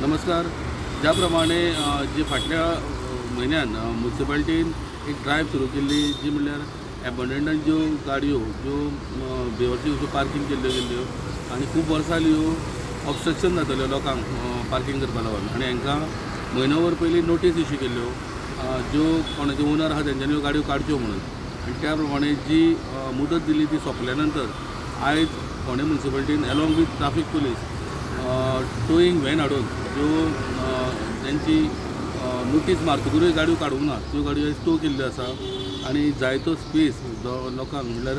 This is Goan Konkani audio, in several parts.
नमस्कार. ज्या प्रमाणे जी फाटल्या म्हयन्यान मुन्सिपालिटीन एक ड्रायव्ह सुरू केल्ली, जी म्हणल्यार एबंडन ज्यो गाडयो ज्यो बेवरच्यो ज्यो पार्कींग केल्ल्यो गेल्ल्यो आनी खूब वर्सां ह्यो ऑबस्ट्रक्शन जाताल्यो लोकांक पार्कींग करपा लागून आनी हांकां म्हयनोभर पयलीं नोटीस इश्यू केल्ल्यो, ज्यो कोणाच्यो ओनर आहा तेंच्यांनी ह्यो गाडयो काडच्यो म्हणून. आनी त्या प्रमाणे जी मुदत दिली ती सोंपल्या नंतर आयज फोंडें मुन्सिपालिटीन along with traffic police towing van हाडून ज्यो तेंची नोटीस मारतकूय गाडयो काडूंक ना त्यो गाडयो आयज टो केल्ल्यो आसा आनी जायतो स्पेस जो लोकांक म्हणल्यार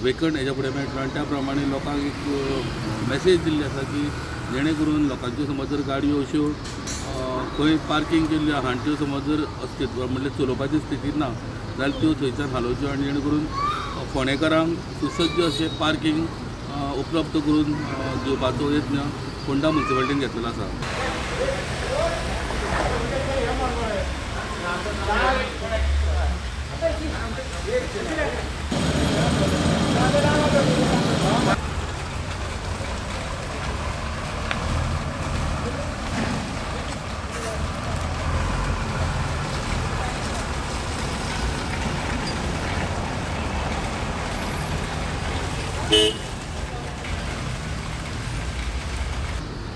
वेकंट हेज्या फुडें मेळटलो. आनी त्या प्रमाणे लोकांक एक मॅसेज दिल्ली आसा की जेणे करून लोकांच्यो समज जर गाडयो अश्यो खंय पार्कींग केल्ल्यो आहा आनी त्यो समज जर अस्तित्व म्हणल्यार चलोवपाची स्थितीत ना जाल्यार त्यो थंयच्यान हालोवच्यो आनी जेणे करून फोंडेकारांक सुसज्ज अशें पार्कींग उपलब्ध करून दिवपाचो यत्न फोंडा मुन्सिपालिटीन घेतलेलो आसा.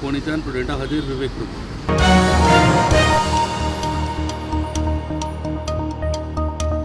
फोंडेच्यान प्रुडंटा खातीर विवेक प्रभू.